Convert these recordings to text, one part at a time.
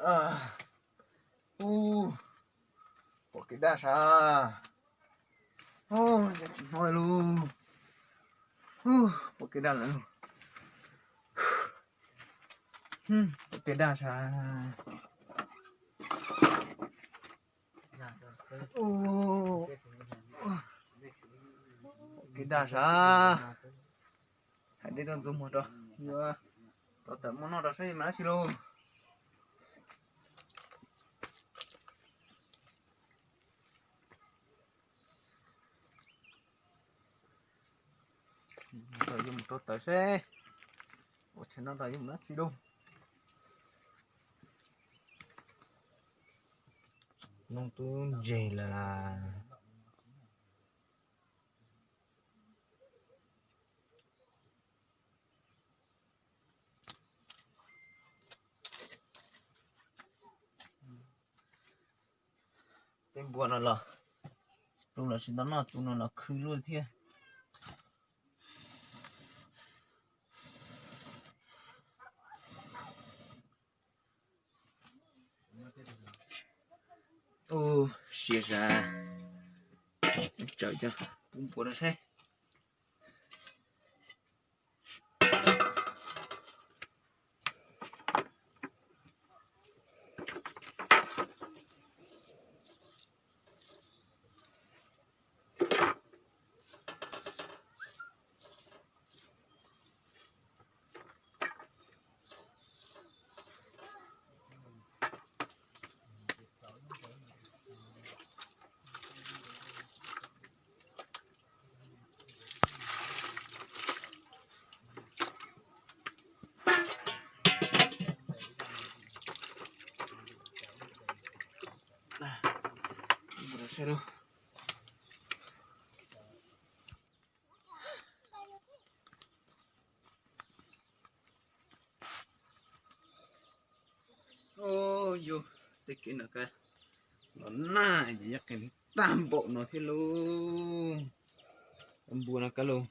Ub, pom kev daj sav. Ub, tsis hnov li lauj. Ub, pom kev daj lawm lauj. Pom kev daj sav. Pom kev daj sav. Hais dej tuaj ntxuav muag rau, yuav rov tawm mus noj rau saib mas dab tsi lauj. Tawm yuav mus rau tawm seb, ua tshais no tawm yuav mus dab tsi lauj. Noj tub ntseg lawm. Tej npua no los, tus los tsis tau noj, tus no los khwv luaj thiab. Ub, siab zam, tsawm cov pub npua no seb. Ub, yus tej kev nram kab los nag ces yog qis tag npaum no thiab lauj. Npua no kab lauj.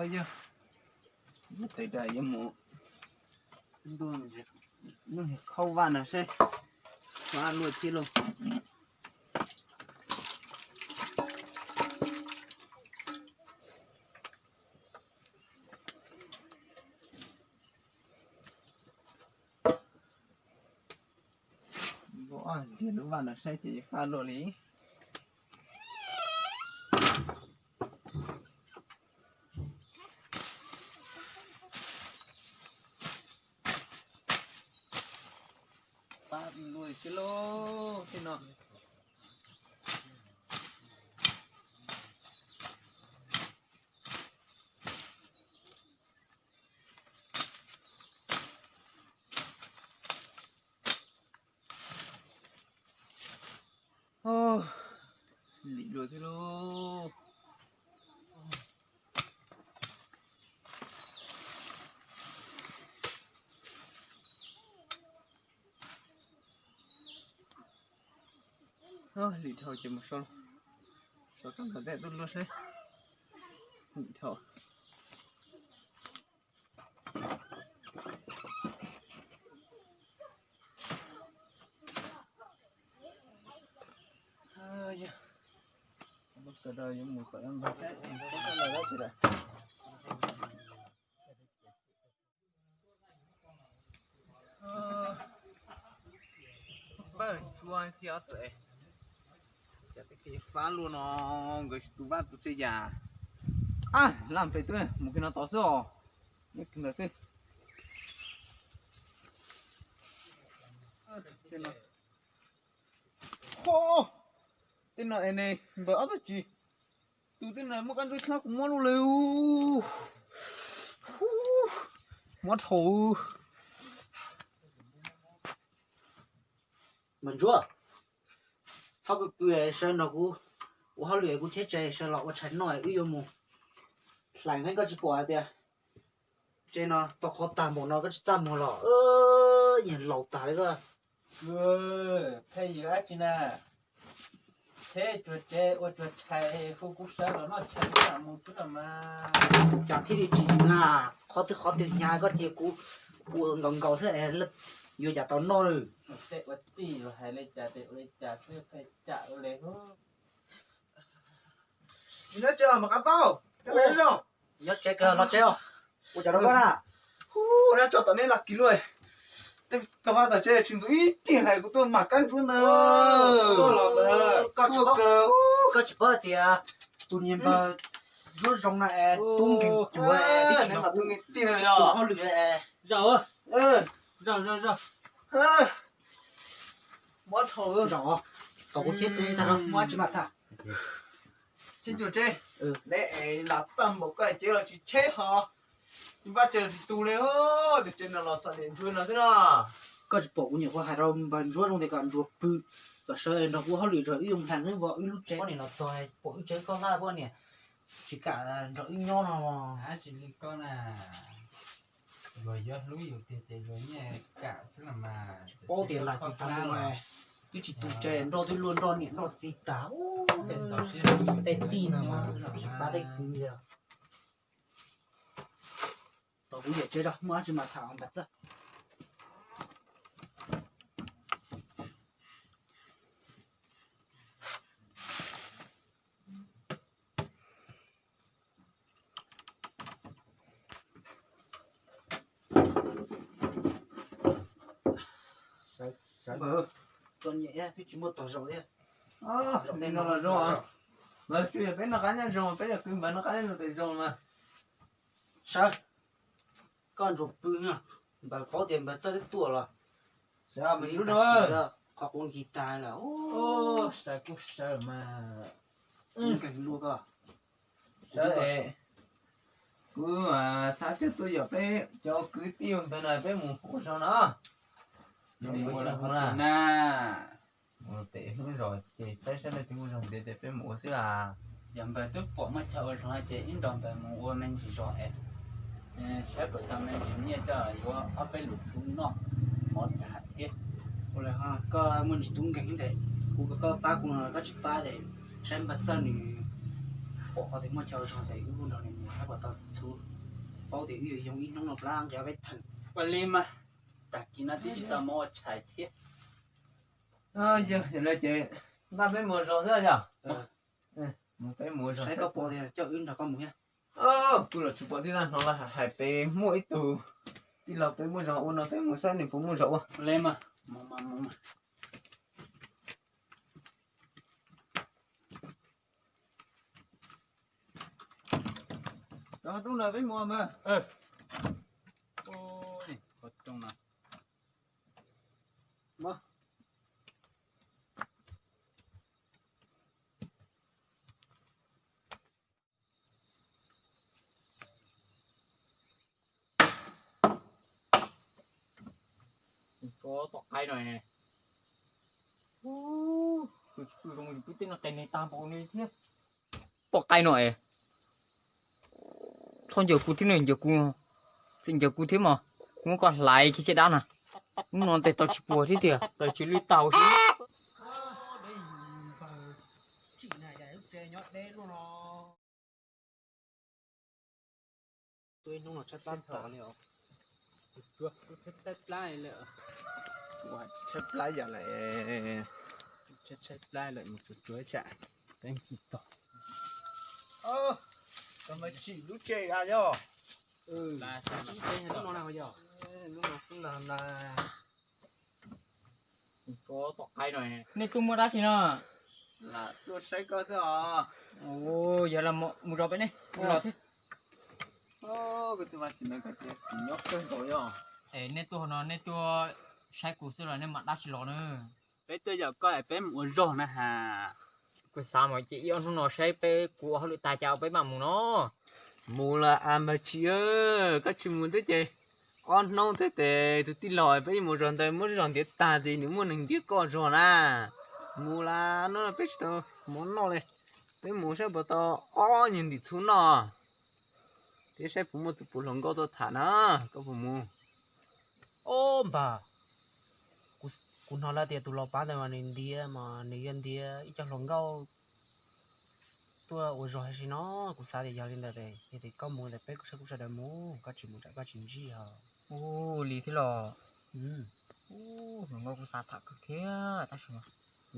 Yog, yog tes da yuav mus ntuj, ntuj khauj vaj no seb, fab luaj thiab lauj. Ntiag lub vaj no saib ces fab luaj li. Fab luaj thiab lauj tej no. Lim dua thiab lauj. Lim dhau ces mus so, so rau ntawm tej tuaj luaj seb. Lim dhau. Yog, sawv daws yuav mus kom ntog seb, ntog sawv daws dab tsi lawm. Npawg Ntsuab thiab ob tug es, cas tej kev fab luaj no, nkawd tsis tu vaj tu tsev yam. Ab, laj pem twb mus kiag no tod xwb os. Ib ntawd xwb. Tej no, tej no es ne npawg ob tug tsis Tus twg na muab kab ntsuab txhab kuv mob lub li. Mob dhau. Mas Ntsuab, txhob pw pw, sawv nrog kuv ua hauj lwm, kuv cheb tsev sawv los ua tshais noj wb yuav mus hlais. Koj tsis pom hais tias tsev no tau qhov tag npaum no koj tsis txaj muag los? Nyias laus tag li koj. Pheej yws dab tsi na? Cheb tsuag tsev ua tsuag tshais hu kuv sawv los noj tshais mus xwb los mas. Cas thiaj li tsis yws na? Qhov twg qhov twg hnyav koj ces kuv ua nkaus nkaus xwb es yuav cas tau noj. Tej ua tij los hais li cas ces ua li cas xwb, pheej cam ua li. Nyob tsev mas qab tau. Nyob tsev kawg los tsev os. Ua cas rau koj na? Hu, nyob tso tom nej laj kis luaj. Tej tau hab tom tsev tsis ntxub ib tiag hais kuv tuaj mag kab ntsuab ntawd. Koj tsis paub tias tus niag npawg Ntsuab Zoo na es tub nkeeg cuag, tus hauj lwm. Zaum, zaum, zaum. Mob dhau. Zaum, kom kuv cheb tsev tag, mob dab tsi mam tham. Cheb tsuag tsev. Neb es lam tag npaum koj ces los tsis cheb hos. Npaj tsev los tsis tu li. Tus tsev no los xav niam ntsuag no xwb no. Koj tsis pom kuv nyuam qhuav hais rau npawg Ntsuab Zoo tias kom ntsuag pw, kom sawv nrog kuv hauj lwm, wb yuav mus hlais neb vov wb lub tsev. Poj niam los txog pom wb tsev koj laj, poj niam tsis kam nrog wb nyob no. Dab tsi li koj na, luag yuav hlub yus tiag ces luag yeej kam xwb los mas. Paub tias lam tsis tau, twb tsis tu tsev, nroj twb luaj nroj niam nroj txiv tag. Tej tij no mas tsis pab dej kwv li. Tau kuv yawm tsev tso, muaj dab tsi mas tham npawg Txawj. Txom nyem twb tsis muaj tog zaum thiab. Li no los zoo. Npawg Tswb yog peb noj qab nyob zoo, peb yog kwv npawg noj qab nyob zoo tes zoo mas. Sawv, koj ntsuag pw, npawg paub tias npawg Txawj twb tuaj los. Sawv, qhov quav nkig tag lawm. Sawv kuj sawv mas. Nkeeg luaj koj. Sawv, kuv xav tias tuaj yog peb cov kwv tij ntawd no peb mus ua zog no. Mus ua zog na. Mus pem hnub zos ces saib saib leej twg muaj zog ntiav tias peb mus ua xwb as. Yog npawg twb pom muaj chaw ua zog ces wb nrog npawg mus ua me ntsis zos es saib puas tau me ntsis nyiaj coj yuav ob peb lus txhuv noj mov tag thiab. Ua li koj muaj ntsis tub nkeeg ntawd, kuv kom koj pab kuv no koj tsis pab ces saib npawg Txawj nws pom qhov twg muaj chaw ua zog ces wb nrog nws mus saib puas tau txhuv. Paub tias wb yuav yoo ib hnub no plab nqis ob peb theem. Ua li mas, tag kis no twb tsis tau mov ua tshais thiab. Yog li ces npaj peb mus zos xwb yog. Mus peb mus zos. Saib koj pom tias coj wb nrog koj mus thiab. Kuv los tsis pom thiab, hnov lawv hais pem muaj ib tug tij laug pem muaj zos ua no, peb mus saib nws puas muaj zos ua. Li mas, mus mas, mus mas. Rau roob no peb mus mas. Qhov rooj no. Tom qaib no, pw zoo pw tej no qes neeg tag npaum li thiab. Tom qaib no es, txhob ncaws kuv thiab, ncaws kuv, txawm ncaws kuv thiab mas kuv muab koj hlais kiag caj dab na. Hnub no tes tau tsis puas thiab tiag, tau tsis lwj tau thiab. Hnub no tshaib plab tom li os. Tshaib plab li lawm. Tshaib plab yam lawm. Tshaib plab lawm, mus tsuag tsuag tsam peb nkig tog. Koj mas tsim lub tsev a yog. Lub no na yog. Lub no na. Nej tuaj muaj dab tsi no? Lam tuaj saib koj xwb os. Yog los mus zov peb ne, los thiab. Koj tuaj ua tsi no koj cia xim nyob kawg nkaus yog. Es nej tuaj no nej tuaj saib kuv xwb los nej mam dab tsi los na? Peb tuaj yam koj es peb mus ua zog na has. Kuv xav mas ces ib ob hnub no saib peb kuv ua hauj lwm tag cas peb mam mus no. Mus los a npawg Tsim, koj tsis mus twb ces ob hnub thiab ces tus tij laug peb yeej mus zog ntawd muab zog ntiav tag ces nws muaj neeg ntiav koj zog na. Mus los hnub no peb tsis tau mov noj li, peb mus saib puas tau ob nyuag ntim txhuv noj thiab saib puas muaj tus puav hluas nkauj tuaj tham na. Koj puas mus? Ob npawg, kuv hnov lawv tias tus los pav ntawd mas nws ntiav mas nws yuav ntiav ib co hluas nkauj tuaj ua zog ua si no. Kuv xav tias yog li ntawd ces yog tias koj mus ntawd peb kuj sawv daws mus, koj tsis mus tsam koj tsis ntsib os. Ua li thiab los? Hluas nkauj kuj xav tham kawg thiab tab sis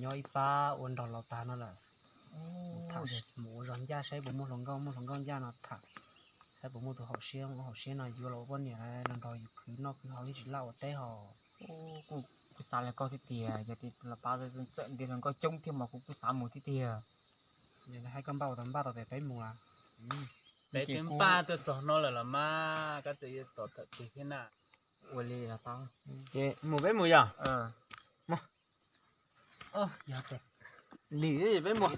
nyob ib pab ua nrog los tag no lawm. Mus ua zog ncaj saib puas muaj hluas nkauj, muaj hluas nkauj ncaj no tham, saib puas muaj tus haum siab, haum siab no yuav los ua poj niam los nrog yus khwv noj khwv haus yeej tsis laj ua teb hos. Kuj xav li koj thiab tiag, yog tias los pav txawm ntiav hluas nkauj coob thiab mas kuv kuj xav mus thiab tiag. Yog li hais koj npaj ua tau npaj tau tias peb mus lawm. Peb twb npaj tuaj txog no lawm los mas koj txawm yuav tom tawm tus thiab na. Ua li los tau. Ces mus peb mus yog? Mus. Yog ces peb mus.